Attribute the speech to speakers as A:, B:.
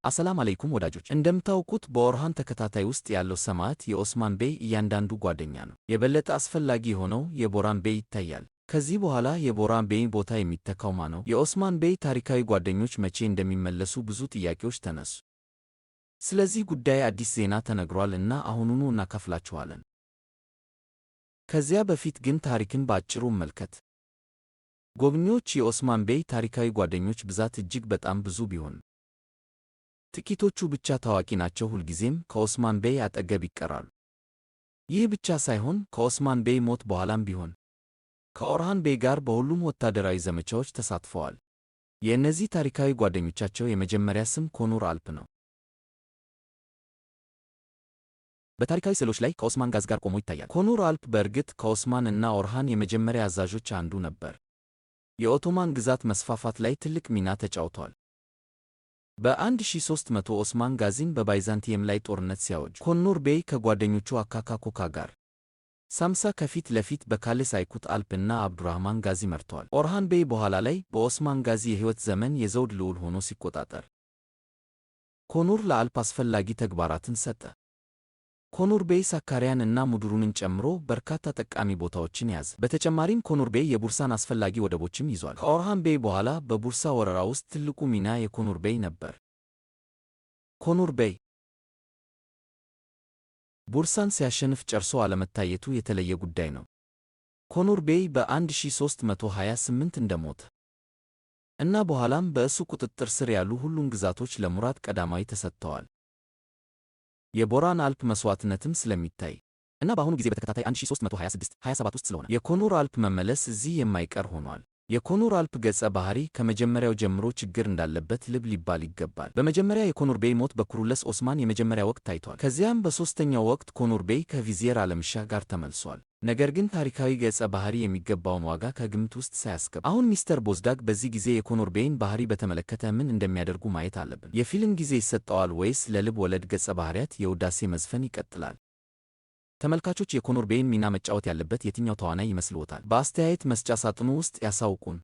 A: አሰላም አለይኩም ወዳጆች፣ እንደምታውቁት በኦርሃን ተከታታይ ውስጥ ያለው ሰማዕት የኦስማን ቤይ እያንዳንዱ ጓደኛ ነው። የበለጠ አስፈላጊ የሆነው የቦራን ቤይ ይታያል። ከዚህ በኋላ የቦራን ቤይን ቦታ የሚተካው ማን ነው? የኦስማን ቤይ ታሪካዊ ጓደኞች መቼ እንደሚመለሱ ብዙ ጥያቄዎች ተነሱ። ስለዚህ ጉዳይ አዲስ ዜና ተነግሯል እና አሁኑኑ እናካፍላችኋለን። ከዚያ በፊት ግን ታሪክን በአጭሩ እንመልከት። ጎብኚዎች የኦስማን ቤይ ታሪካዊ ጓደኞች ብዛት እጅግ በጣም ብዙ ቢሆንም ጥቂቶቹ ብቻ ታዋቂ ናቸው። ሁልጊዜም ከኦስማን ቤይ አጠገብ ይቀራሉ። ይህ ብቻ ሳይሆን ከኦስማን ቤይ ሞት በኋላም ቢሆን ከኦርሃን ቤይ ጋር በሁሉም ወታደራዊ ዘመቻዎች ተሳትፈዋል። የእነዚህ ታሪካዊ ጓደኞቻቸው የመጀመሪያ ስም ኮኑር አልፕ ነው። በታሪካዊ ስዕሎች ላይ ከኦስማን ጋዝ ጋር ቆሞ ይታያል። ኮኑር አልፕ በእርግጥ ከኦስማን እና ኦርሃን የመጀመሪያ አዛዦች አንዱ ነበር። የኦቶማን ግዛት መስፋፋት ላይ ትልቅ ሚና ተጫውቷል። በ1300 ኦስማን ጋዚን በባይዛንቲየም ላይ ጦርነት ሲያወጅ ኮኑር ቤይ ከጓደኞቹ አካካ ኮካ ጋር ሳምሳ ከፊት ለፊት በካሌስ አይኩት አልፕ እና አብዱራህማን ጋዚ መርተዋል። ኦርሃን ቤይ በኋላ ላይ በኦስማን ጋዚ የሕይወት ዘመን የዘውድ ልዑል ሆኖ ሲቆጣጠር ኮኑር ለአልፕ አስፈላጊ ተግባራትን ሰጠ። ኮኑር ቤይ ሳካሪያን እና ሙዱሩንን ጨምሮ በርካታ ጠቃሚ ቦታዎችን ያዘ። በተጨማሪም ኮኑር ቤይ የቡርሳን አስፈላጊ ወደቦችም ይዟል። ከኦርሃን ቤይ በኋላ በቡርሳ ወረራ ውስጥ ትልቁ ሚና የኮኑር ቤይ ነበር። ኮኑር ቤይ ቡርሳን ሲያሸንፍ ጨርሶ አለመታየቱ የተለየ ጉዳይ ነው። ኮኑር ቤይ በ1328 እንደሞተ እና በኋላም በእሱ ቁጥጥር ስር ያሉ ሁሉም ግዛቶች ለሙራት ቀዳማዊ ተሰጥተዋል። የቦራን አልፕ መስዋዕትነትም ስለሚታይ እና በአሁኑ ጊዜ በተከታታይ 1326 27 ውስጥ ስለሆነ የኮኑር አልፕ መመለስ እዚህ የማይቀር ሆኗል። የኮኑር አልፕ ገጸ ባህሪ ከመጀመሪያው ጀምሮ ችግር እንዳለበት ልብ ሊባል ይገባል። በመጀመሪያ የኮኑር ቤይ ሞት በኩሩለስ ኦስማን የመጀመሪያ ወቅት ታይቷል። ከዚያም በሦስተኛው ወቅት ኮኑር ቤይ ከቪዚየር አለምሻህ ጋር ተመልሷል። ነገር ግን ታሪካዊ ገጸ ባህሪ የሚገባውን ዋጋ ከግምት ውስጥ ሳያስገባ አሁን ሚስተር ቦዝዳግ በዚህ ጊዜ የኮኑር ቤይን ባህሪ በተመለከተ ምን እንደሚያደርጉ ማየት አለብን። የፊልም ጊዜ ይሰጠዋል ወይስ ለልብ ወለድ ገጸ ባህሪያት የውዳሴ መዝፈን ይቀጥላል? ተመልካቾች የኮኑር ቤይን ሚና መጫወት ያለበት የትኛው ተዋናይ ይመስልዎታል? በአስተያየት መስጫ ሳጥኑ ውስጥ ያሳውቁን።